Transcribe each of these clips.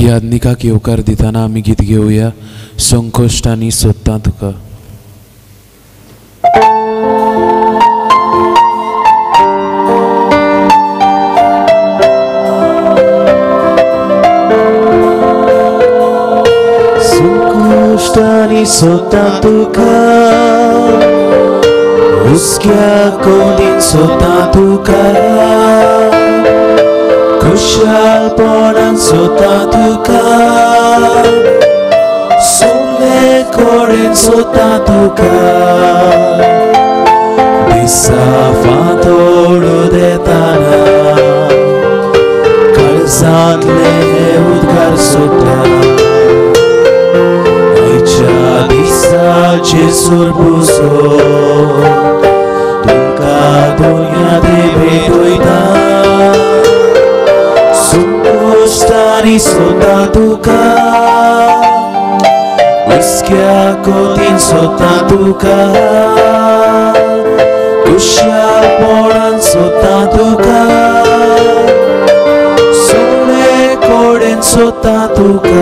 यादनिकाक येवकार दितना आमी गीत घेवया संकश्टांनी सोदता तुका. संकश्टांनी सोदता तुका, हुस्क्या कोडीन सोदता तुका, खुशालपणान सोदता तुका, सगळे कडेन सोदता तुका, दिसा फांतोड देताना काळजांतले उद्गार सोदता, आयच्या दिसाचे सुरबुसो तुमकां दुनिया ते भेटयता, संकश्टांनी सोदता तुका, हुस्क्या कोतीन सोदता तुका, खुशालपणान सोदता तुका, सगळे कडेन सोदता तुका.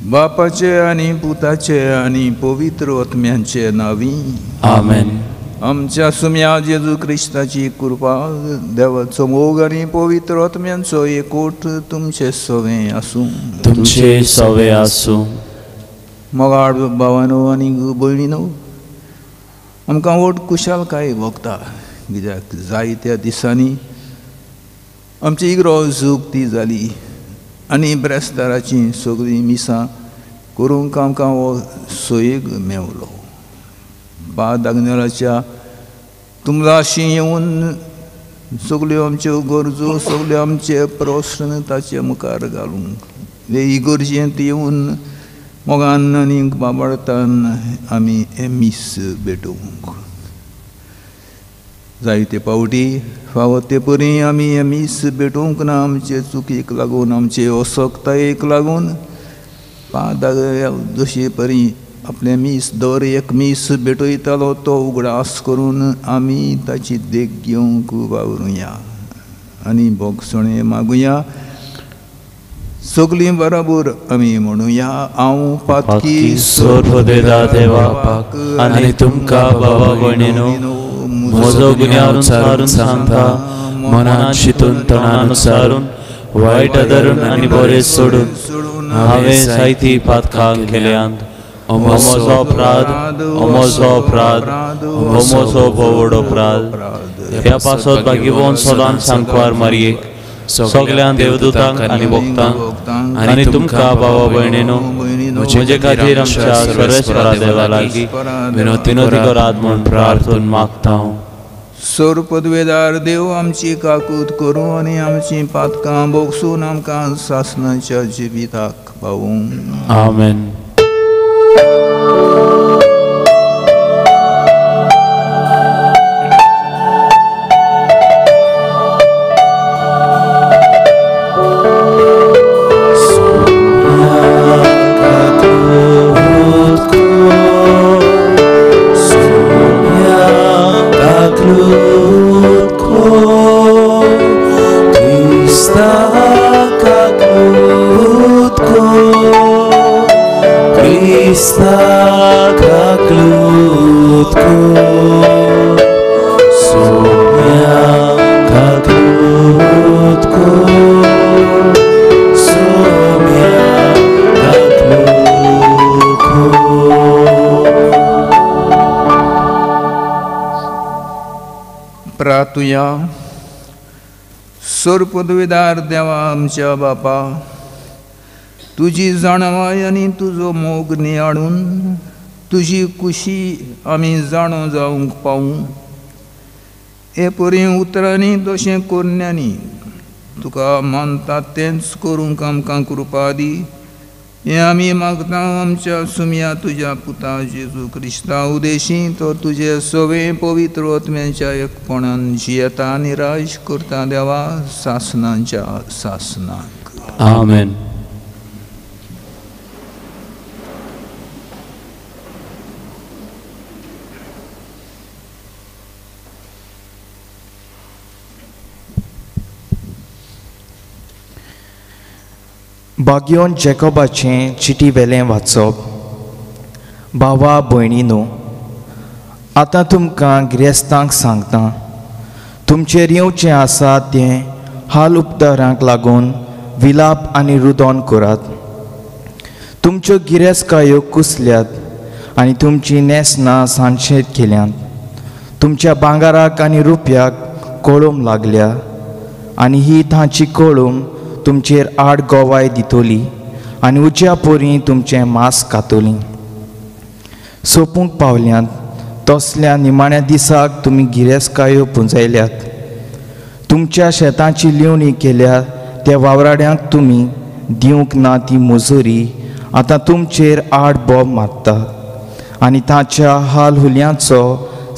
बापाचे आनी पुताचे आनी पवित्र आत्म्यांचे नांवी आमेन. आमच्या सुम्या जेजू क्रिस्ताची कृपा, देवाचो मोग आनी पवित्र आत्म्यांचो एकवट तुमचे सवे आसूं. तुमचे सवे आसूं. मोगाळ भावानो आनी भयणीनो, आमकां व्हड खुशालकाय भोगता कित्याक जायत्या दिसांनी आमची इगर्ज उक्ती जाली आनी ब्रेस्ताराचीं सगळीं मिसां करूंक आमकां हो सोयेग मेवलो. बाद आग्नेलाच्या तुमलाशी येवन सगल्यो आमच्यो गरजो, सगल्यो आमचे प्रस्न ताचे मुखार घालूंक हे इगर्जेंत येवन मोगान आनी बाबाळतान आमी हें मीस भेटोवंक जायते पावटी फावो ते परी आमी हें मीस भेटोवंक ना. आमचे चुकीक लागून, आमचे असक्तायेक लागून जशे परी आपलें मीस दर एक मीस भेटयतालो तो उगडास करून आमी ताची देख घेवंक वावरुया आनी भोगसणें मागुया. सगळीं बराबर आमी म्हणुया, हांव पातकी सोर्पदेदा देवाक आनी तुमकां बाबा भयणीनो म्हजो गुन्यांव सारून सांगता, मनान शितून तणान सारून वायट धरून आनी बरें सोडून हांवें जायतीं पातकां केल्यांत. म्हजो अपराध, म्हजो अपराध, म्हजो भोव अपराध. ह्या पासत भाग्यवंत सदांच सांकवार मारयेक, सगळ्या देवदूतांक आनी भक्तांक आनी तुमकां भावा भयणीनो म्हजे खातीर आमच्या सर्वेस्परा देवा लागीं विनोती करात म्हूण प्रार्थून मागता हांव. सोर पदवेदार देव आमची काकूत करूं आनी आमची पातकां भोगसून आमकां सासणाच्या जिविताक पावूं. आमेन. प्रार्थुया. सोर पदवेदार देवा आमच्या बापा, तुजी जाणवाय आनी तुजो मोग नियाळून तुजी कुशी आमी जाणो जावंक पावूं हे परी उतरांनी तशें कोरण्यांनी तुका मानता तेंच करूंक आमकां कृपा दी. हें आमी मागता आमच्या सुमया तुज्या पुता जेजू क्रिस्ता उदेशी, तो तुजे सवे पवित्र आत्म्याच्या एकपणान जियेता आनी राज करता देवा सासणाच्या सासणाक. आमेन. बाग्योन जेकोबाचें चिटी वेलें वाचप. भावा भयणीनो, आतां तुमकां गिरेस्तांक सांगता, तुमचेर येवचें आसा तें हाल उपदारांक लागून विलाप आनी रुदोन करात. तुमच्यो गिरेस्तकायो कुसल्यात आनी तुमचीं न्हेसणां सांशेत केल्यांत. तुमच्या भांगराक आनी रुपयाक कोळूंक लागल्या आनी ही तांची कोळूम तुमचेर आड गोवाय दितली आनी उज्या पोरी तुमचें मांस खातली. सोंपूंक पावल्यांत तसल्या निमाण्या दिसाक तुमी गिरेस्तकायो पुंजयल्यात. तुमच्या शेतांची लिवणी केल्या त्या वावराड्यांक तुमी दिवंक ना ती मजुरी आतां तुमचेर आड बोब मारता आनी ताच्या हाल हुलयांचो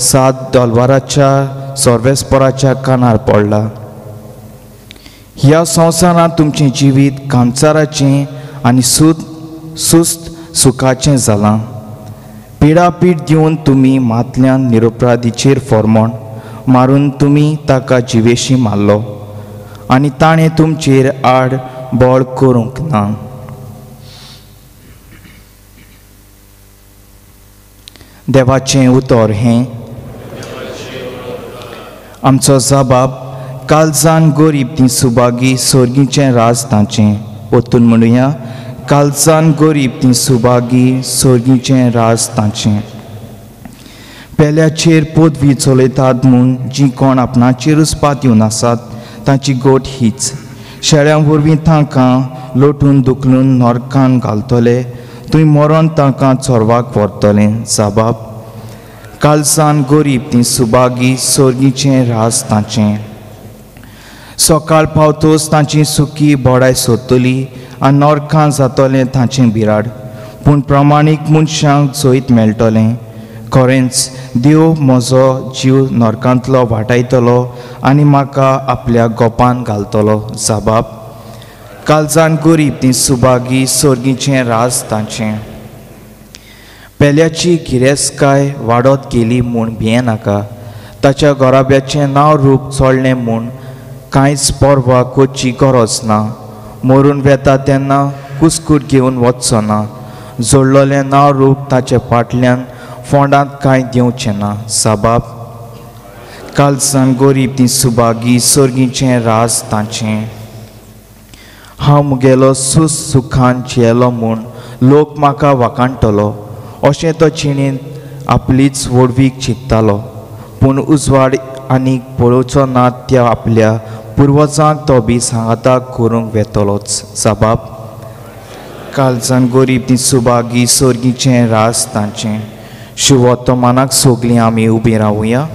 साद दोलवाराच्या सोर्वेस्पोराच्या कानार पडला. ह्या संवसारांत तुमचें जिवीत कामचाराचें आनी सुस्त सुखाचें जालां. पिडापीड दिवन तुमी मातल्यान निरपराधीचेर फॉर्मोण मारून तुमी ताका जिवेशी मारलो आनी ताणें तुमचेर आड बळ करूंक ना. देवाचें उतर हें. आमचो जबाब कालजान गरीब ती सुभागी सोर्गीचें राज तांचें. ओतून म्हणुया, कालजान गरीब ती सुभागी सोर्गीचें राज तांचें. पेल्याचेर पदवी चलयतात म्हूण जीं कोण आपणाचेरूच पातयेवन आसात तांची गोट हीच. शेळ्यां वरवीं तांकां लोटून दुखलून नरकान घालतले, तुवें मरोन तांकां चोरवाक व्हरतलें. जबाब कालसान गरीब ती सुभागी सोर्गीचें राज तांचें. सकाळ पावतोच तांची सुकी बोडाय सोदतली आनी नरकान जातलें तांचें बिराड, पूण प्रमाणीक मनशांक जैत मेळटलें. खरेंच देव म्हजो जीव नरकांतलो वाटायतलो आनी म्हाका आपल्या गोपान घालतलो. जबाब कालजान गरीब ती सुभागी सोर्गीचें राज तांचें. पेल्याची गिरेस्तकाय वाडत गेली म्हूण भियेनाका, ताच्या घराब्याचें नांव रूप चोडलें म्हूण कांयच पर्वा करची गरज ना. मरून वेता तेन्ना कुस्कूट घेवन वचचो ना, जोडलेलें नांव रूप ताचे फाटल्यान फोंडांत कांय दिवचें ना. जबाब कालसान गरीब ती सुभागी सोर्गीचें राज तांचें. हांव म्हगेलो सूस सुखान जियेलो म्हूण लोक म्हाका वाखाणटलो अशें तो जिणेंत आपलीच व्हडवीक चिंत्तालो, पूण उजवाड आनीक पळोवचो ना त्या आपल्या पुर्वजांक तो बी सांगाता करूंक वेतलोच. जबाब कालजान गरीब ती सुभागी सोर्गीचें राज तांचें. शुभवर्तमानाक सगळीं आमी उबीं रावुया.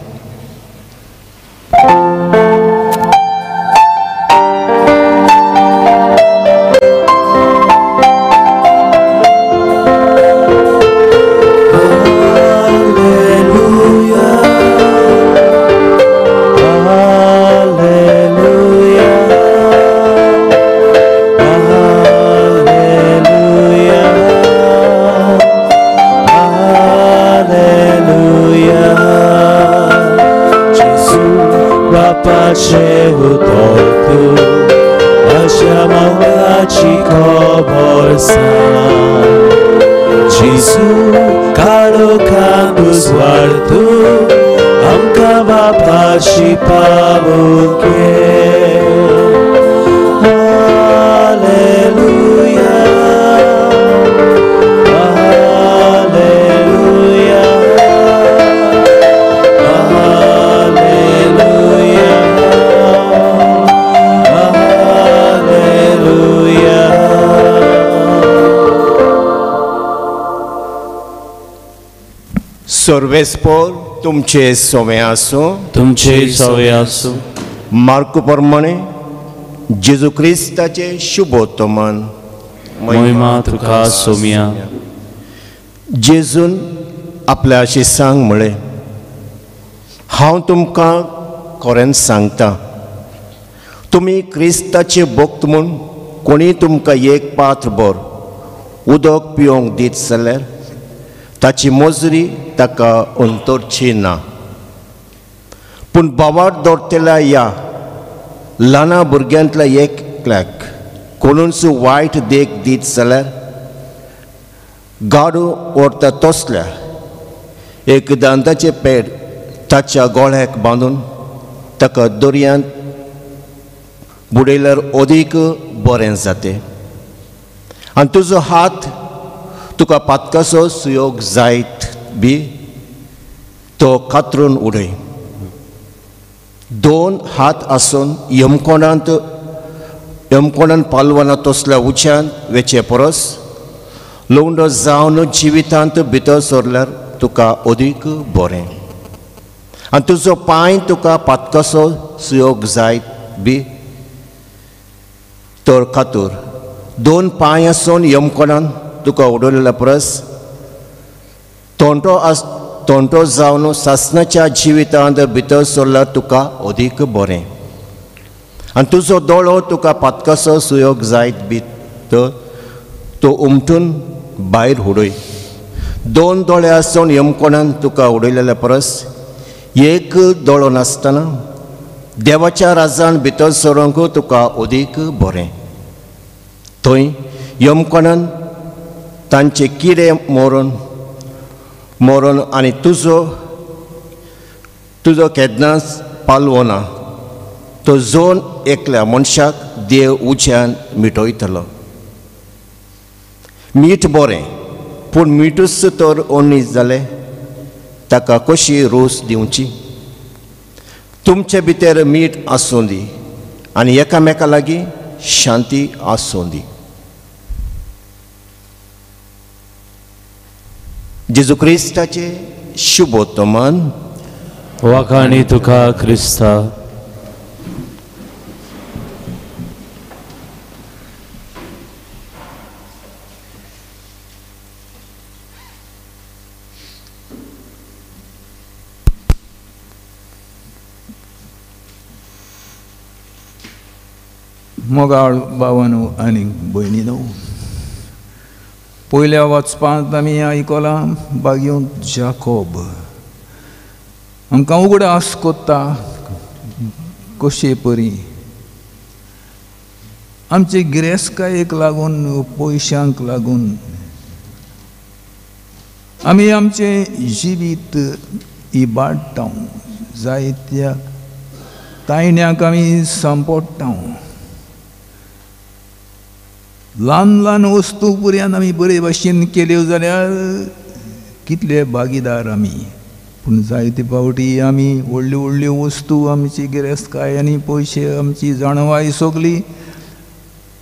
सर्वेस्पोर तुमचे सोवे आसूं. तुमचे सोवे आसूं. मार्कू प्रमाणे जेजू क्रिस्ताचें शुभोत्तमन. महिमा तुका सोमिया. जेजून आपल्या शिसांक म्हळें, हांव तुमकां खरेंच सांगता, तुमी क्रिस्ताचे भक्त म्हूण कोणी तुमकां एक पात्र भर उदक पिवंक दीत जाल्यार ताची मजुरी ताका अंतरची ना. पूण बावार दवरतल्या ह्या ल्हाना भुरग्यांतल्या एकल्याक कोणूच वायट देख दीत जाल्यार गाडू व्हरता तसल्या एक दांताचें पेड ताच्या गोळ्याक बांदून ताका दर्यांत बुडयल्यार अदीक बरें जातें. आनी तुजो हात तुका पातकाचो सुयोग जायत बी तो कातरून उडय. दोन हात आसून यमकोणांत यमकोणान पालवना तसल्या उच्यान वेचे परस लवंडो जावन जिवितांत भितर सरल्यार तुका अदीक बरें. आनी तुजो पांय तुका पातकाचो सुयोग जायत बी तर कातूर. दोन पांय आसून यमकोणान तुका उडयल्ल्या परस तोंटो जावन सासणाच्या जिवितांत भितर सरल्यार तुका अदीक बरें. आनी तुजो दोळो तुका पातकाचो सुयोग जायत बी तर तो उमटून भायर उडय. दोन दोळे आसून यमकोणान तुका उडयल्ल्या परस एक दोळो नासतना देवाच्या राजान भितर सरूंक तुका अदीक बरें. थंय यमकोणान तांचे किडे मरोन मरोन आनी तुजो तुजो केन्नाच पालवना तो जोन एकल्या मनशाक देव उज्यान मिटयतलो. मीठ बरें पूण मिठूच तर ओनीस जालें ताका कशी रोस दिवची. तुमचे भितर मीठ आसूं दी आनी एकामेका लागीं शांती आसूं दी. जेजू क्रिस्ताचे शुभोत्तमान. वाखाणी तुका क्रिस्ता. मोगाळ भावानो आनी भयणीनो, पयल्या वाचपांत आमी आयकलां बागयोंत जाकोब आमकां उगडास कोत्ता कशे परी आमचे गिरेस्तकायेक लागून पयशांक लागून आमी आमचें जिवीत इबाडटा, जायत्या तायण्याक आमी सांपडटा. ल्हान ल्हान वस्तू पुर्यान आमी बरे भाशेन केल्यो जाल्यार कितले भागीदार आमी, पूण जायते फावटी आमी व्हडल्यो व्हडल्यो वस्तू आमची गिरेस्तकाय आनी पयशे आमची जाणवाय सगली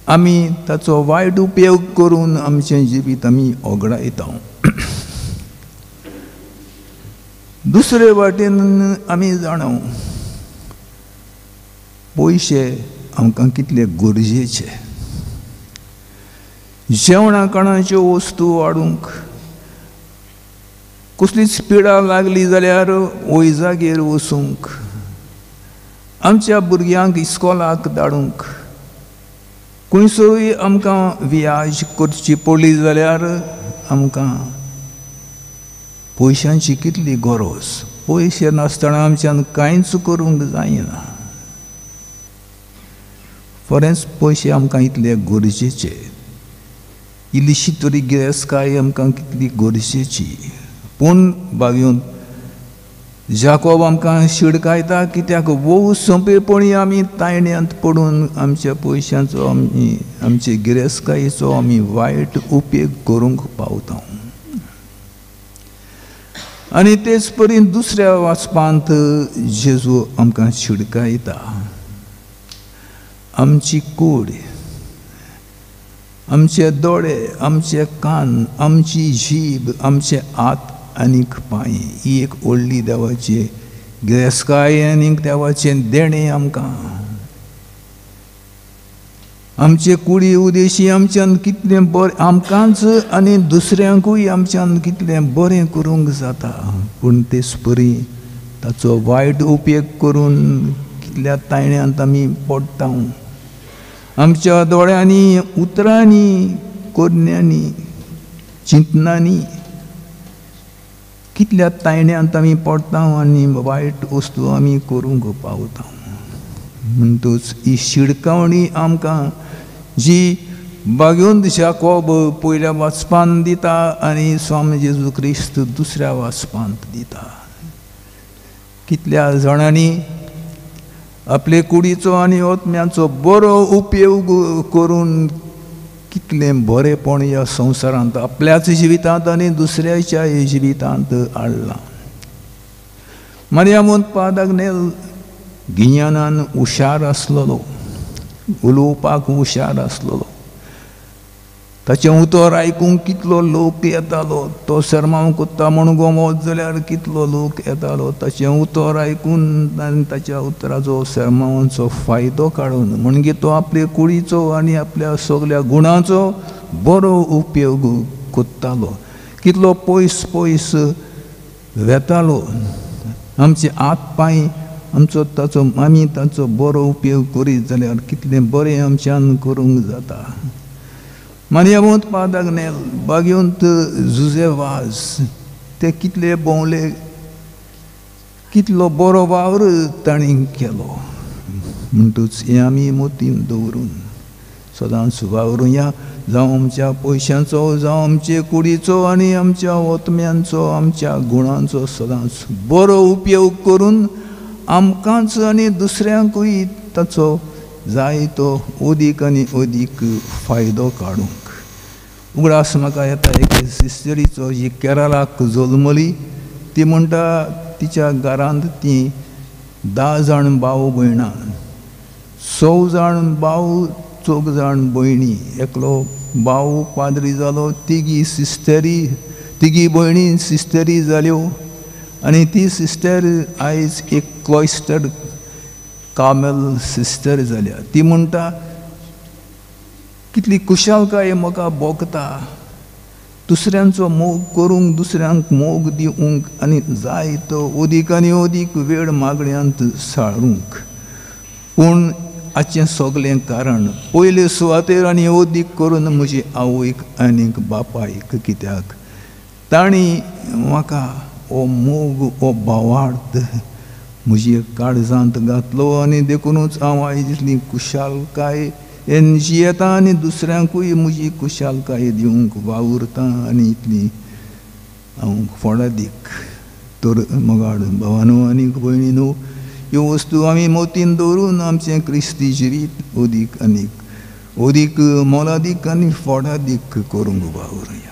आमी ताचो वायट उपयोग करून आमचें जिवीत आमी ओगडायता. दुसरे वाटेन आमी जाणा पयशे आमकां कितले गरजेचे. जेवणा खाणाच्यो वस्तू हाडूंक कसलीच पिडा लागली जाल्यार वैजागेर वचूंक, आमच्या भुरग्यांक इस्कोलाक धाडूंक, खंयसरूय आमकां व्याज करची पडली जाल्यार आमकां पयशांची कितली गरज. पयशे नासतना आमच्यान कांयच करूंक जायना. खरेंच पयशे आमकां इतले गरजेचे. इल्लीशी तरी गिरेस्तकाय आमकां कितली गरजेची. पूण बागयोन जाकोब आमकां शिडकायता कित्याक भोव सोंपेपणी आमी तायण्यांत पडून आमच्या पयशांचो आमी आमचे गिरेस्तकायेचो आमी वायट उपेग करूंक पावता. आनी तेच परी दुसऱ्या वाचपांत जेजू आमकां शिडकायता आमची कूड, आमचे दोळे, आमचे कान, आमची जीब, आमचे हात आनीक पांय ही एक व्हडली देवाची गिरेस्तकाय आनीक देवाचें देणें आमकां. आमचे कुडी उदेशी आमच्यान कितलें बरें आमकांच आनी दुसऱ्यांकूय आमच्यान कितलें बरें करूंक जाता, पूण तेच परी ताचो वायट उपयोग करून कितल्या तायण्यांत आमी पडटा. आमच्या दोळ्यांनी, उतरांनी, करण्यांनी, चिंतनांनी कितल्या तायण्यांत आमी पडटा आनी वायट वस्तू आमी करूंक पावता. म्हणटूच ही शिडकावणी आमकां जी बागेवन जाकोब पयल्या वाचपान दिता आनी स्वामी जेजू क्रिस्त दुसऱ्या वाचपांत दिता. कितल्या जाणांनी आपले कुडीचो आनी आत्म्याचो बरो उपयोग करून कितलें बरेंपण ह्या संवसारांत आपल्याच जिवितांत आनी दुसऱ्याच्या जिवितांत हाडलां. मारिया मोंतपादाग्नेल गिन्यानान हुशार आसलेलो, उलोवपाक हुशार आसलेलो. ताचें उतर आयकूंक कितलो लोक येतालो. तो सरमांव कोत्ता म्हूण गोमोत जाल्यार कितलो लोक येतालो. ताचें उतर आयकून आनी ताच्या उतराचो सरमावांचो फायदो काडून म्हणजे तो आपले कुडीचो आनी आपल्या सगल्या गुणाचो बरो उपयोग कोत्तालो. कितलो पयस पयस वेतालो. आमचे हात पांय आमचो ताचो आमी ताचो बरो उपयोग करीत जाल्यार कितलें बरें आमच्यान करूंक जाता. मारिया मोंतपादाग्नेल बागेवंत जुजे वाज ते कितले भोंवले, कितलो बरो वावर तांणी केलो. म्हणटूच हें आमी मोतीन दवरून सदांच वावरुया, जावं आमच्या पयशांचो, जावं आमचे कुडीचो आनी आमच्या ओतम्यांचो, आमच्या गुणांचो सदांच बरो उपयोग करून आमकांच आनी दुसऱ्यांकूय ताचो जाय तो अदीक आनी अदीक फायदो काडूंक. उगडास म्हाका येता एके सिस्टरीचो जी केरळाक जल्मली. ती म्हणटा तिच्या घरांत ती 10 जाण भाव भयणां, 6 जाण भाव, 4 जाण भयणी. एकलो भाव पाद्री जालो, तिगी सिस्टरी, तिगी भयणी सिस्टरी जाल्यो आनी ती सिस्टर आयज एक क्लॉयस्टर कार्मेल सिस्टर जाल्या. ती म्हणटा कितली कुशालकाय म्हाका भोगता दुसऱ्यांचो मोग करूंक, दुसऱ्यांक मोग दिवंक आनी जाय तो अदीक आनी अदीक वेळ मागण्यांत सारूंक. पूण हाचें सगलें कारण पयले सुवातेर आनी अदीक करून म्हजी आवयक आनीक बापायक, कित्याक तांणी म्हाका हो मोग, हो भावार्थ म्हजी काळजांत घातलो आनी देखुनूच हांव आयज इतली कुशालकाय जियेता आनी दुसऱ्यांकूय म्हजी कुशालकाय दिवंक वावुरता आनी इतली हांव फोडादीक. तर मोगाळ भावानू आनी भयणीनू, ह्यो वस्तू आमी मोतीन दवरून आमचें क्रिस्ती जिवीत अदीक आनीक अदीक मोलादीक आनी फोडादीक करूंक वावरुया.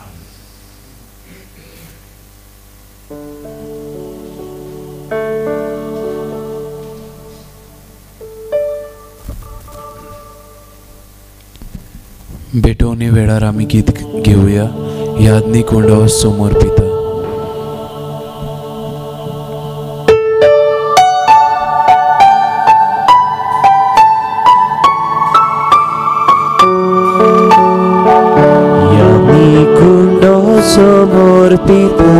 भेटवणे वेळार आमी गीत घेवया. यादनी कुंडो समोर पिता. यादनी कुंडो समोर पिता,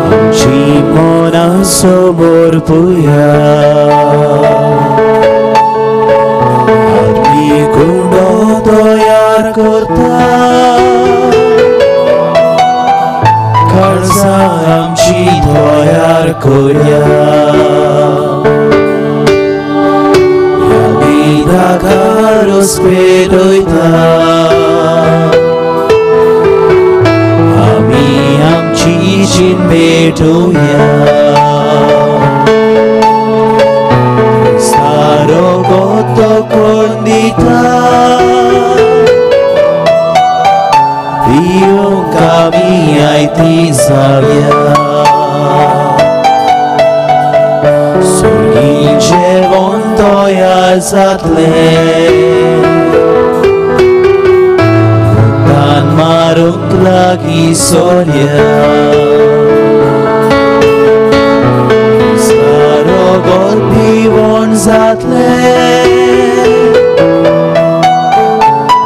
आमची मनां समोर पुया. कुंडो तयार करता काळजां आमची तयार करया. आमी ताका रोस पेटयता, आमी आमची जीण भेटोवया. सारो गोतो कोण दिता पिवंक आमी आयती जावया. सुर्गी जेवण तयार जातलें, भुतान मारूंक लागीं सोरया. सारो गोर पिवण जातलें,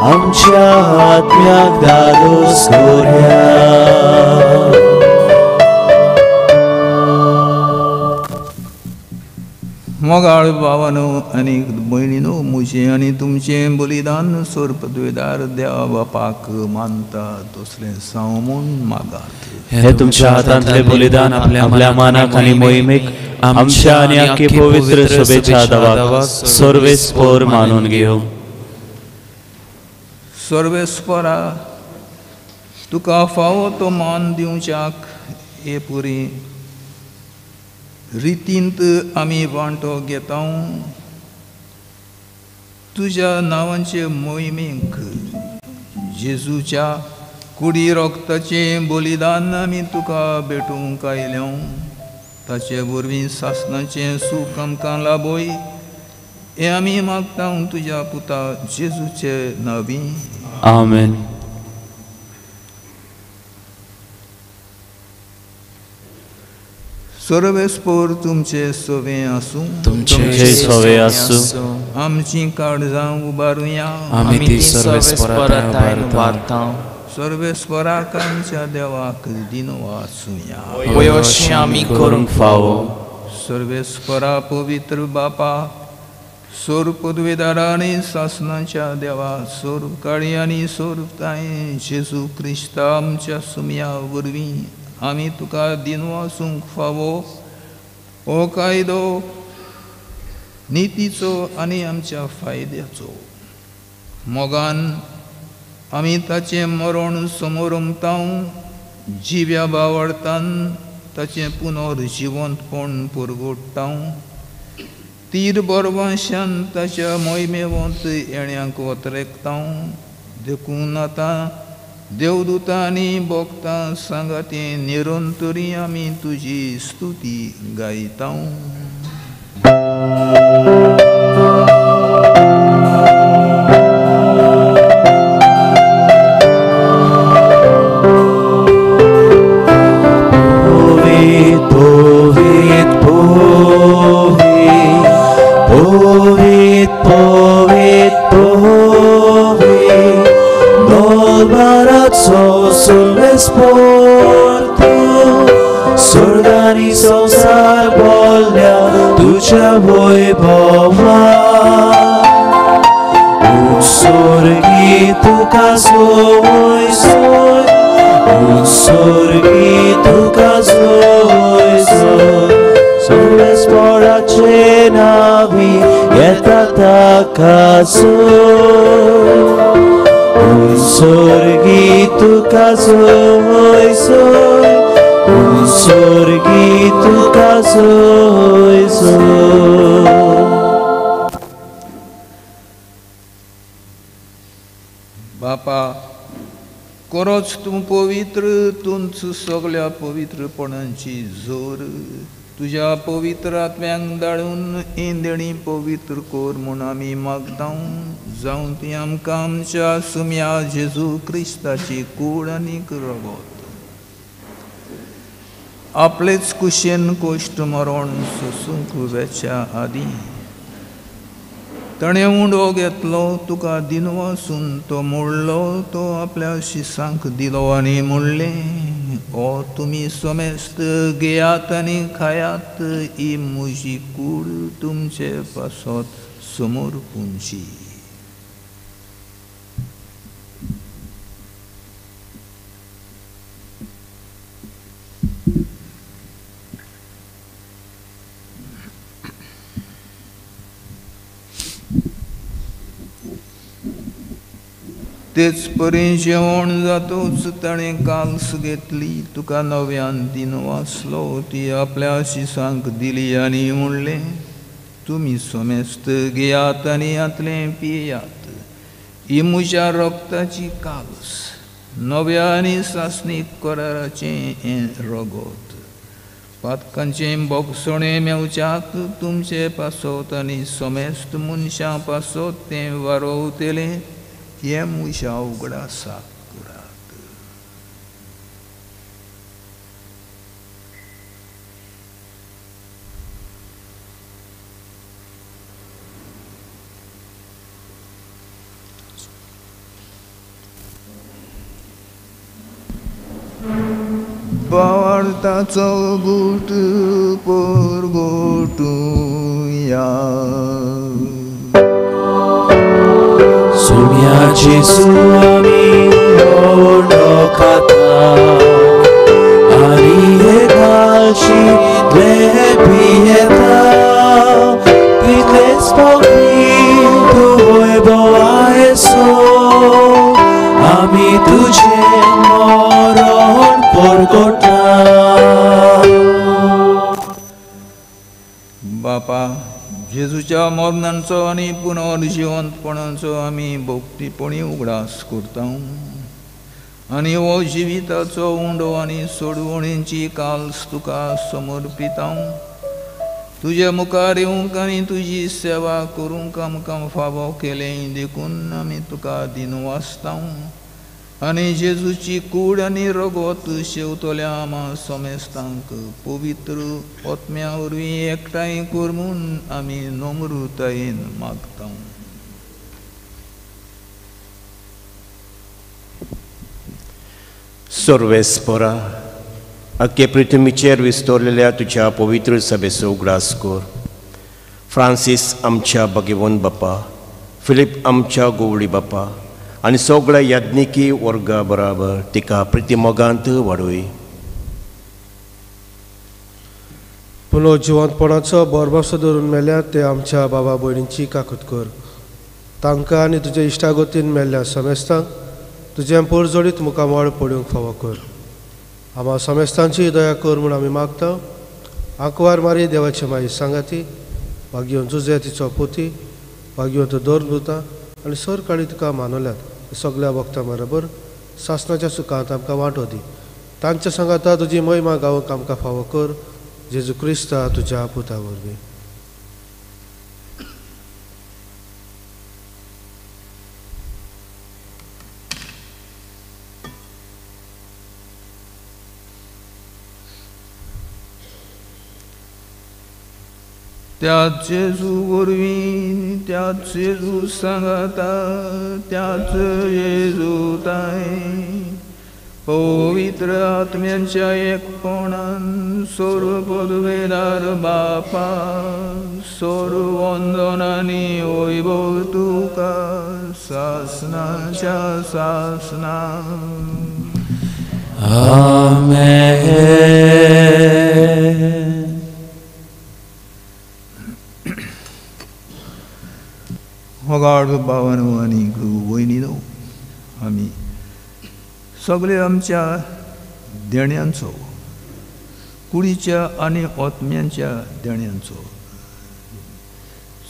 आमच्या आत्म्याक धादोस करया. मोगाळ भावानो आनी भयणीनो, म्हजें आनी तुमचें बलिदान सोरपदवेदार देवा बापाक मानता तसलें साव म्हूण मागात. हे तुमच्या हातांतले बलिदान आपल्या मानाक आनी मोहिमेक आमच्या आनी आख्खे पवित्र सभेच्या दावाक सर्वेस्पोर मानून घेवं. सर्वेस्पोरा तुका फावो तो मान दिवच्याक हे पुरी रितींत आमी वांटो घेता. तुज्या नांवाचे मोहिमेक जेजूच्या कुडी रोगताचें बलिदान आमी तुका भेटूंक आयल्या. ताचे वरवीं सासणाचें सूख आमकां लाबय हें आमी मागता तुज्या पुता जेजूचे नांवी. आमेन. सर्वेस्पोर तुमचे सवे आसूं. तुमचे सवे आसूं. आमची काळजां उबारुया. आमी ती सर्वेस्पोरा उबारता. सर्वेस्पोराक आमच्या देवाक दिनवासुया. वयोशी आमी करूंक फावो. सर्वेस्पोरा पवित्र बापा, सोर पदवेदारा आनी सासणाच्या देवा, सोर काळी आनी सोरताय जेजू क्रिस्ता आमच्या सुमया वरवीं आमी तुका दिनवासूंक फावो. हो कायदो नितीचो आनी आमच्या फायद्याचो. मोगान आमी ताचें मरण समोरमतां, जिव्या बावडतान ताचें पुनर्जिवंतपण पुरगोडटां, तीर बरवांशान ताच्या मोहिमेवंत येण्यांक वतरेकतां. देखून आतां देवदूतां आनी भक्तां सांगाती निरंतरी आमी तुजी स्तुती गायता. Povit, povit, povit, povit, povit, povit. Dolbarazzo sull'esporto, Sordani संसार बोलल्या तुझ्या वैभवा. उत्सर्गी तुका सोय सोय, उत्सर्गी तुका सोय सोय, सर्वेस्पोराचे नावी येता ताका सोय. उत्सर्गी तुका सोय सोय, उत्सर्गी तुका सोय सोय. बापा, कोरोच तूं पवित्र, तूंच सगल्या पवित्रपणाची जोर. तुज्या पवित्र आत्म्यांक धाडून इंदणी पवित्र कोर म्हूण आमी मागता. जावं ती आमकां आमच्या सुम्या जेजू क्रिस्ताची कूड आनी रगत आपलेच कुशेन कोश्ट मरण सोसूंक वेच्या आदीं ताणें उंडो घेतलो, तुका दिनवासून तो मोडलो, तो आपल्या शिसांक दिलो आनी म्हणलें, ओ तुमी समेस्त घेयात आनी खायात, ही म्हजी कूड तुमचे पासत समोर पुंची. तेच परी जेवण जातूच ताणें काल्स घेतली, तुका नव्यान दिनवासलो, ती आपल्या शिसांक दिली आनी म्हणलें, तुमी समेस्त घेयात आनी हांतलें पियात, ही म्हज्या रगताची काल्स, नव्या आनी सासणीक कराराचें हें रगत. पातकांचें भोगसणें मेवच्याक तुमचे पासत आनी समेस्त मनशां पासत तें वारोवतलें, हें म्हज्या उगडासाक करात. बावळताचो गुट पोरगोटुया. म्हणुया. सुम्या जेजू आमी ओंडो खाता आनी हे काळशींतले पियेता तितलेच पावटी तूं वैभव आयसो आमी तुजें मरण परगटा. बापा जेजूच्या मरणाचो आनी पुनर्जिवंतपणाचो आमी भक्तीपणी उगडास करता आनी हो जिविताचो उंडो आनी सोडवणीची काल्स तुका समर्पिता. तुज्या मुखार येवंक आनी तुजी सेवा करूंक आमकां फावो केलें देखून आमी तुका दिनवासता आनी जेजूची कूड आनी रगत शेवतल्या आमा समेस्तांक पवित्र आत्म्या वरवीं एकठांय कर म्हूण आमी नम्रतायेन मागता. सर्वेस्परा आख्खे पृथ्वीचेर विस्तरलेल्या तुज्या पवित्र सभेचो उगडास कर. फ्रांसीस आमच्या भगवंत बापा, फिलीप आमच्या गोवळी बापा आनी सगळ्या याज्ञिकी वर्गा बराबर तिका प्रितिमोगांत वाडोय. पुनो जिवंतपणाचो बोरबासो धरून मेल्या ते आमच्या बाबा भयणींची काकूत कर. तांकां आनी तुज्या इश्टागतीन मेल्ल्या समेस्तांक तुजें पोरजोडीत मुखामळ पडूंक फावो कर. आमा समेस्तांची दया कर म्हूण आमी मागता. आंकवार मारी देवाची माई सांगाती भाग्योन जुजे तिचो पोती भाग्योन दोर दुता आनी सरकाळी तुका मानवल्यात सगळ्या भक्तां बरोबर सासणाच्या सुखांत आमकां वांटो दी. तांच्या सांगाता तुजी महिमा गावंक आमकां फावो कर. जेजू क्रिस्ता तुज्या पुता वरवीं. त्याच जेजू वरवीं, त्याच जेजू सांगाता, त्याच जेजू ताय पवित्र आत्म्यांच्या एकपणान सर्व पदवेदार बापा सर्व वंदनांनी वैभव तुका सासनाच्या सासना. आमेन. होगाड बाबानो आनी वयनीनो आमी सगळे आमच्या देण्यांचो कुडीच्या आनी आत्म्यांच्या देण्यांचो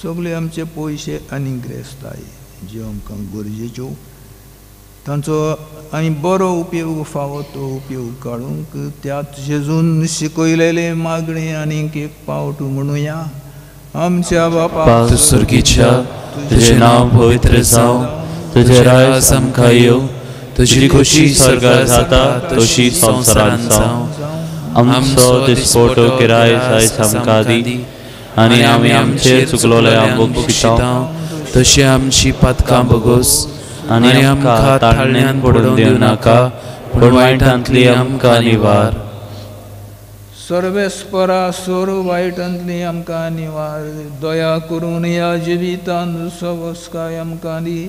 सगळे आमचे पयशे आनी ग्रेस्ताय ज्यो आमकां गरजेच्यो तांचो आनी बरो उपयोग फावो तो उपयोग काडूंक त्याच जेजून शिकयलेले मागणें आनीक एक पावट म्हणुया. आमच्या बापा स्वर्गीच्या तुझे नाव पवित्र जावं, तुझे राज आमकां येवं, तुजी खुशी स्वर्गार जाता तशी संवसारांत जावं. आमचो दिसपटो किराय आयज आमकां दी आनी आमी आमचेर चुकलोले बक्षिता तशी आमची पातकां बगोस आनी आमकां ताळण्यांत पडून दिवं नाका, पूण वायटांतली आमकां निवार. सर्वेस्परा सर्व वायटांतली आमकां निवार. दया करून ह्या जिवितांत सवस्काय आमकां दी.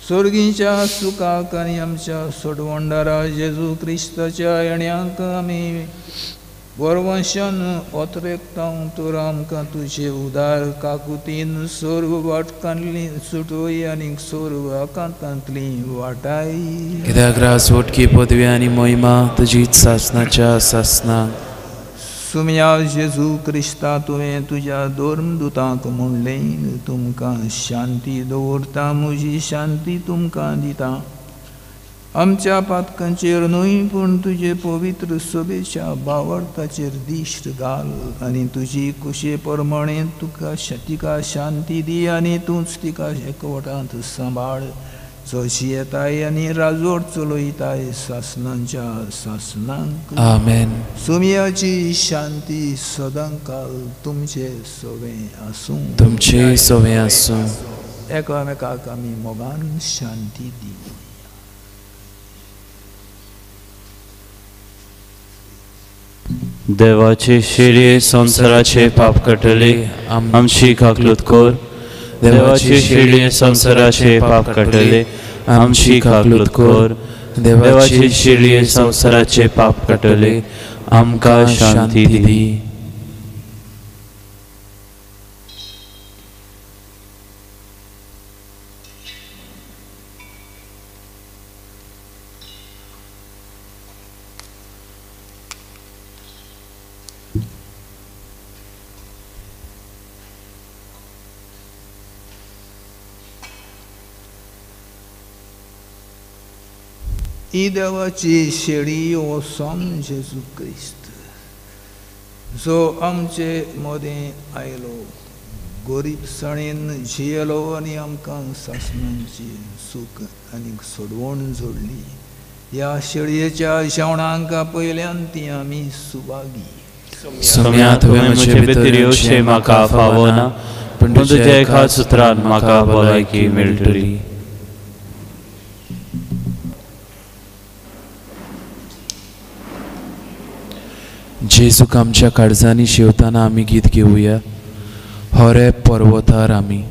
स्वर्गीच्या सुखाक आनी आमच्या सोडवंडारा जेजू क्रिस्ताच्या येण्याक आमी बरवंशान ओतरेकता तर आमकां तुजे उदार काकुतीन सर्व वाटकांतली सुटोय आनी सर्व आकांतांतली वाटाय. कित्याक रास वटकी पदवी आनी महिमा तुजीच सासनाच्या सासना. सुम्या जेजू क्रिस्ता तुवें तुज्या धर्मदुतांक म्हणलें तुमकां शांती दवरता, म्हजी शांती तुमकां दिता. आमच्या पातकांचेर न्हय पूण तुजे पवित्र सभेच्या बावडताचेर दिश्ट घाल आनी तुजी कुशे प्रमाणे तुका तिका शांती दी आनी तूंच तिका एकवटांत सांबाळ. जशी येताय आनी राजवट चलयताय सासनांच्या सासनांक. आमेन. सुम्याची शांती सदांकाल तुमचे सवें आसूं. तुमचे सवें आसूं. एकामेकाक आमी मोगान शांती दी. देवाचे शेळये संवसाराचे पाप काडटले आमची काकलूत कर. देवाचे शेळये संवसाराचे पाप काडटले आमची काकलूत कर. देवाचे शेळये संवसाराचे पाप काडटले आमकां शांती दी. ही देवाची शेळी हो सोम जेजू क्रिस्त जो आमचे मदें आयलो, गोरीबसाणेन जियेलो आनी आमकां सासणांची सूख आनी सोडवण जोडली. ह्या शेळयेच्या जेवणांक पयल्यान ती आमी सुभागी. सोम्या तुवें म्हजे भितर येवचें म्हाका फावना, पूण तुज्या एका सुत्रान म्हाका भलायकी मेळटली. जेजूक आमच्या काळजांनी शेवताना आमी गीत घेवया. होरे पर्वतार आमी.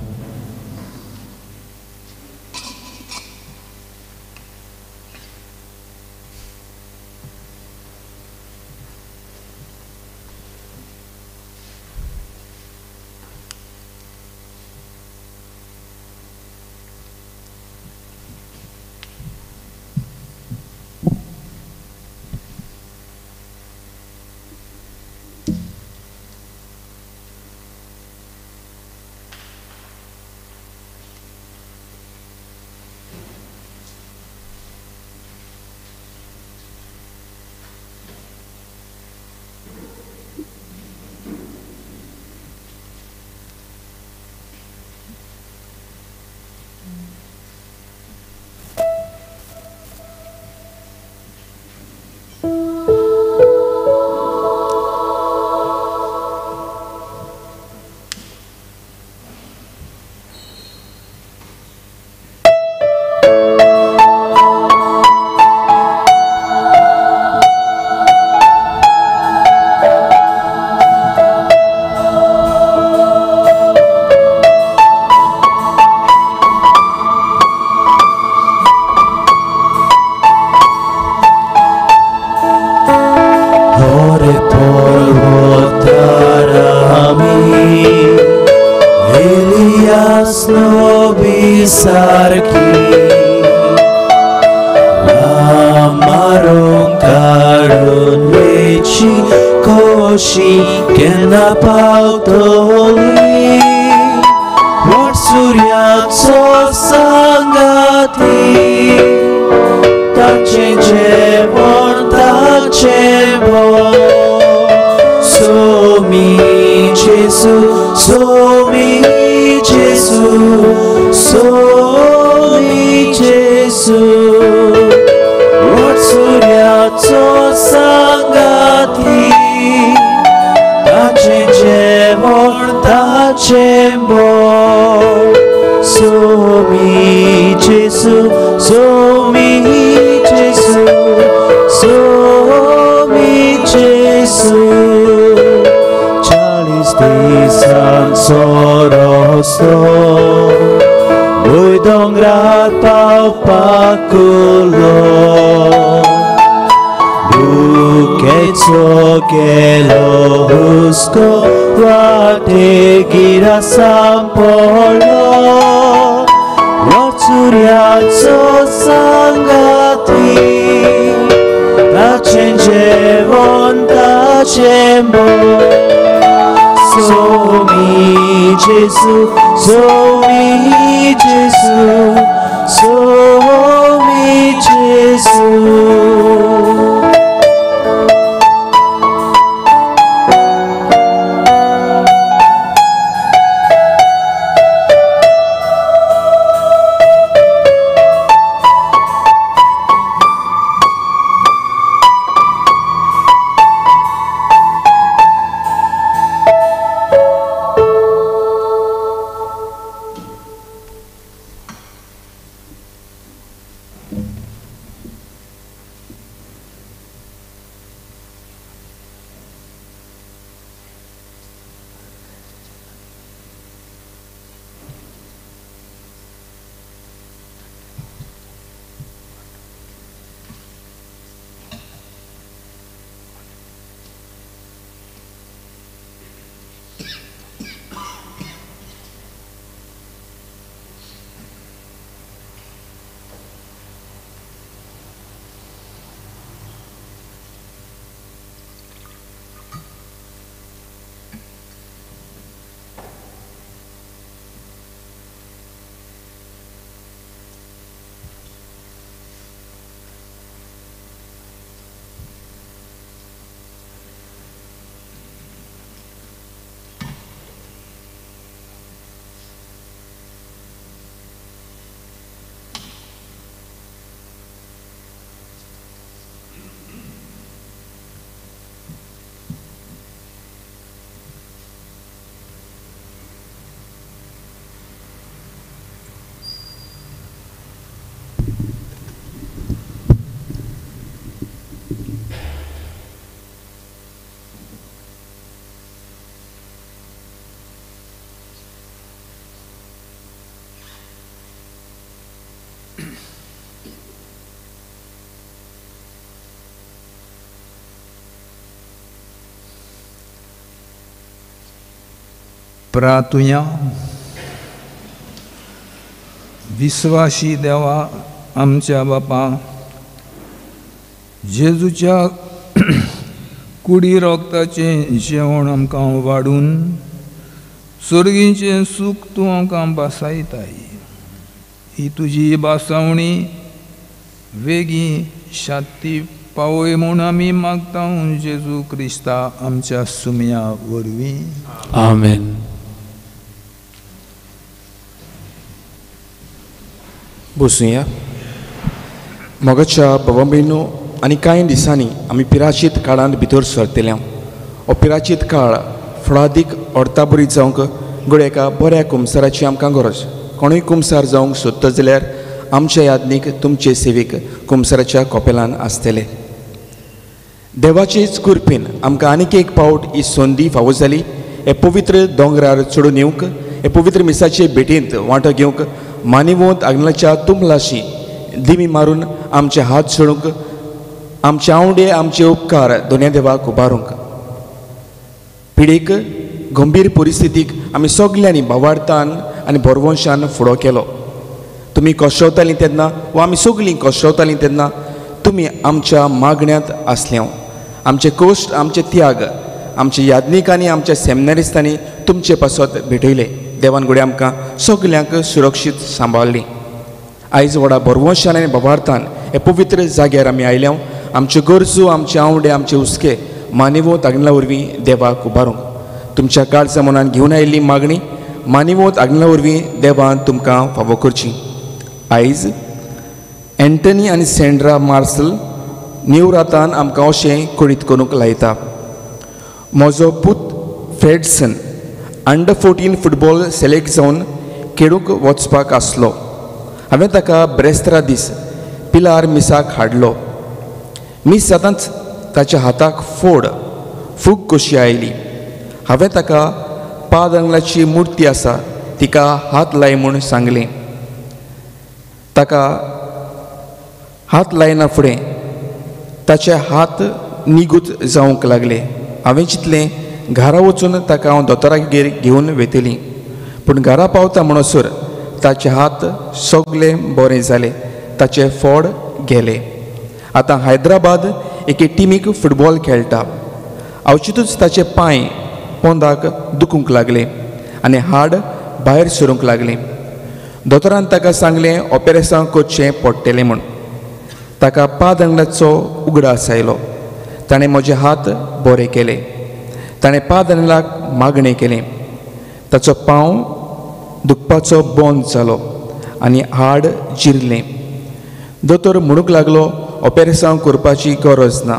प्रातुया विश्वासी देवा आमच्या बापा जेजूच्या कुडी रोगताचें जेवण आमकां वाडून सर्गीचें सूख तूं आमकां भासायताय. ही तुजी भासावणी वेगीं शांती पावय म्हूण आमी मागता जेजू क्रिस्ता आमच्या सुम्या वरवीं. आमेन. बसुया. मोगाच्या बाबा भयणो आनी कांय दिसांनी आमी पिराचीत काळांत भितर सरतले. हो पिराचीत काळ फळादीक अर्ताबरी जावंक घडये एका बऱ्या कुमसाराची आमकां गरज. कोणूय कुमसार जावंक सोदता जाल्यार आमच्या यादनीक तुमचे सेवेक कुमसाराच्या कोपेलान आसतले. देवाचेच कृपेन आमकां आनीक एक पावट ही संदी फावो जाली हे पवित्र दोंगरार चडून येवंक, हे पवित्र मिसाचे भेटींत वांटो घेवंक, मानिवंत आग्नेलाच्या तुमलाशी दिमी मारून आमचे हात सोडूंक, आमचे आवडे आमचे उपकार दोनया देवाक उबारूंक. पिडेक गंभीर परिस्थितीक आमी सगल्यांनी भावार्थान आनी भरवंशान फुडो केलो. तुमी कश्टवतालीं तेन्ना वा आमी सगलीं कश्टवतालीं तेन्ना तुमी आमच्या मागण्यांत आसले. आमचे कश्ट, आमचे त्याग आमच्या यादनिकांनी, आमच्या सेमिनारिस्तांनी तुमचे पासत भेटयले. देवान घडये आमकां सगल्यांक सुरक्षीत सांबाळ्ळीं. आयज व्हडा भरवंशान आनी भावार्थान हे पवित्र जाग्यार आमी आयल्या. आमच्यो गरजो, आमचे आवडे, आमचे हुस्के मानिवोत आग्नेला वरवीं देवाक उबारूंक. तुमच्या काळजा मनान घेवन आयिल्ली मागणी मानिवोत आग्नेला वरवीं देवान तुमकां फावो करची. आयज एंटनी आनी सेंड्रा मार्सल निवरातान आमकां अशें कळीत करूंक लायता. म्हजो पूत फ्रेडसन अंडर 14 फुटबॉल सिलेक्ट जावन खेळूंक वचपाक आसलो. हांवें ताका ब्रेस्तारा दीस पिलार मिसाक हाडलो. मीस जातांच ताच्या हाताक फोड फूग कशी आयली. हांवें ताका पाद आंगलाची मुर्ती आसा तिका हात लाय म्हूण सांगलें. ताका हात लायना फुडें ताचे हात निगूत जावंक लागले. हांवें चिंतलें घरा वचून ताका हांव दोतोरागेर घेवन वेतली, पूण घरा पावता म्हणसर ताचे हात सगळे बरे जाले, ताचे फोड गेले. आतां हैदराबाद एके टिमीक फुटबॉल खेळटा. अवचितूच ताचे पांय पोंदाक दुखूंक लागले आनी हाड भायर सरूंक लागलें. दोतोरान ताका सांगलें ऑपेरेसांव करचें पडटलें म्हूण. ताका पाद आंगलाचो उगडास आयलो. ताणें म्हजे हात बरे केले. ताणें पाद आंगलाक मागणें केलें. ताचो पांव दुखपाचो बंद जालो आनी हाड जिरलें. दोतोर म्हणूंक लागलो ऑपेरेसांव करपाची गरज ना,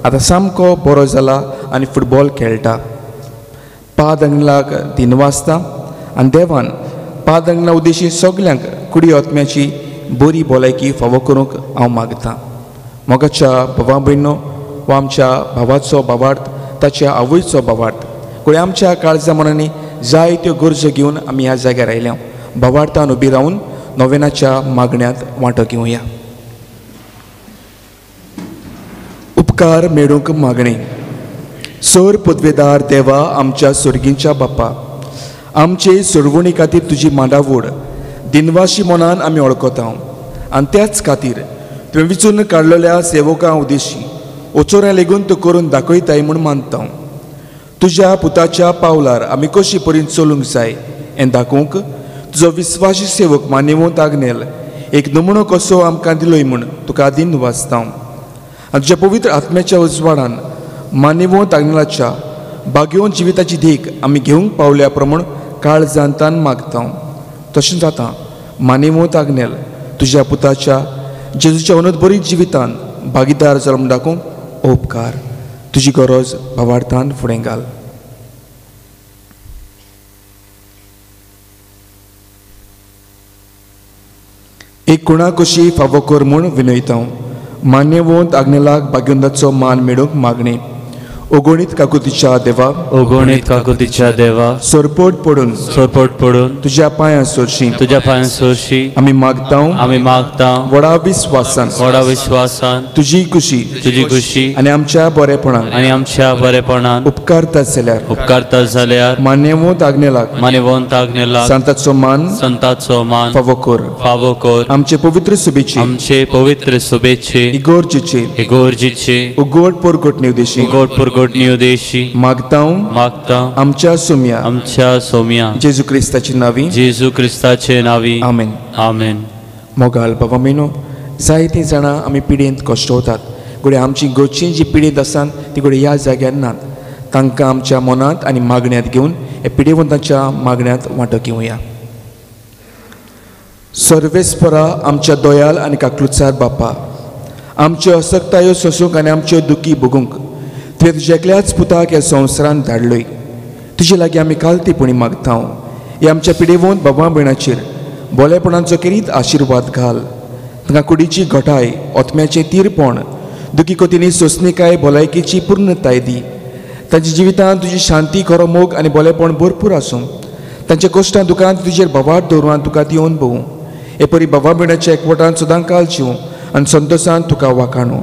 आतां सामको बरो जाला आनी फुटबॉल खेळटा. पाद आंगलाक दिनवासता आनी देवान पाद आंगला उद्देशी सगल्यांक कुडी आत्म्याची बरी भलायकी फावो करूंक हांव मागतां. मोगाच्या भावा भयणो वा आमच्या भावाचो भावार्थ, ताच्या आवयचो भावार्थ, कोणी आमच्या काळजा मनांनी जायत्यो गरजो घेवन आमी ह्या जाग्यार आयल्या. भावार्थान उबी रावन नोवेनाच्या मागण्यांत वांटो घेवया. उपकार मेळूंक मागणें. सर पदवेदार देवा, आमच्या सर्गींच्या बापा, आमचे सोडवणी खातीर तुजी मांडावड दिनवाशी मनान आमी वळखता आनी त्याच खातीर तुवें विचून काडलेल्या सेवकां उद्देशी ओचोऱ्या लेगून तूं करून दाखयताय म्हूण मानता. तुज्या पुताच्या पावलार आमी कशी परीन चलूंक जाय हें दाखोवंक तुजो विस्वासी सेवक मानेवंत आग्नेल एक नमुनो कसो आमकां दिलोय म्हूण तुका दिनवासता. आनी तुज्या पवित्र आत्म्याच्या उजवाडान मानेवंत आग्नेलाच्या भाग्यवंत जिविताची देख आमी घेवंक पावल्या प्रमाण काळजांतान मागता. तशें जाता मानेवंत आग्नेल तुज्या पुताच्या जेजूच्या अनंत जिवितान भागीदार जालो म्हूण दाखोवंक उपकार. तुजी गरज भावार्थान फुडें घाल. एक कुणा कशी फावो कर म्हूण विनयता. मान्यवंत आग्नेलाक भाग्यवंताचो मान मेळोवंक मागणें. ओगणीत काकुतीच्या देवा, ओगणीत काकुतीच्या देवा, सरपट पडून, सरपट पडून तुज्या पांयां सोरशी, तुज्या पांयां सोरशी आमी मागता, आमी मागता व्हडा विस्वासान, व्हडा विस्वासान तुजी खुशी, तुजी खुशी आनी आमच्या बरेपणान, आनी आमच्या बरेपणान उपकारता जाल्यार, उपकारता जाल्यार मान्यवंत आग्नेलाक, मान्यवंत आग्नेलाक संताचो मान, संताचो मान फावो कर, फावो कर। आमचे पवित्र सुबेचे, आमचे पवित्र सुबेचे इगोर्जीचे, इगोर्जीचे उगोड पोरगोटणी उद्देशी, उगोड पोरगोटणी उद्देशी मागता, मागता आमच्या सोम्या, आमच्या सोम्या जेजू क्रिस्ताचे नावी, जेजू क्रिस्ताचे नावी, आमेन, आमेन। मोगाल बाबा मेनो, जायतीं जाणां आमी पिडेंत कश्टवतात, घडये आमची घरचीं जी पिडेंत आसात ती घडये ह्या जाग्यार नात, तांकां आमच्या मनांत आनी मागण्यांत घेवन ह्या पिडेवंतांच्या मागण्यांत वांटो घेवया। सर्वेस्परा आमच्या दयाल आनी काकलुचार बापा, आमच्यो असक्तायो सोसूंक आनी आमच्यो दुखी भोगूंक तुवें तुज्या एकल्याच पुताक ह्या संवसारांत धाडलोय। तुजे लागीं आमी कालतीपणी मागता, ह्या आमच्या पिडेवंत बाबा भयणाचेर बोलेपणाचो केरीत आशिर्वाद घाल। तांकां कुडीची घटाय, ओतम्याचें तीरपण, दुखी कोतींनी सोंसणीकाय, भलायकेची पूर्णताय दी। तांच्या जिवितांत तुजी शांती, खरो मोग आनी बोलेपण भरपूर आसूं। तांच्या कश्टां दुकान तुजेर भवार दवरून आनी तुका दिवन भोवूं। हे परी बाबा भयणाच्या एकवटान सदां काल जिवूं आनी संतोसान तुका वाखाणू।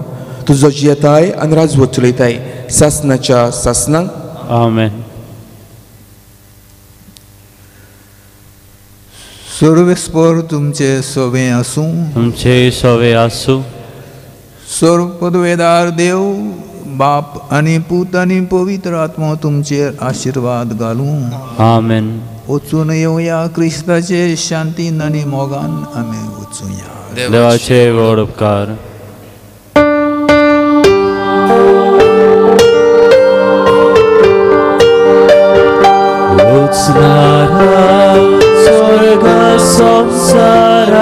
तुजो जियेताय आनी राजवट चलयताय सासनाच्या सासनाक, आमेन। सर्वेस्पर तुमचे सवे आसूं, तुमचे सवे आसूं। सर्व पदवेदार देव बाप आनी पूत आनी पवित्र आत्मो तुमचेर आशिर्वाद घालूं, आमेन। वचून येवया क्रिस्ताचे शांतीन आनी मोगान आमी वचुया। देवाचे व्हड उपकार। वचनारा स्वर्गा संसाराच्या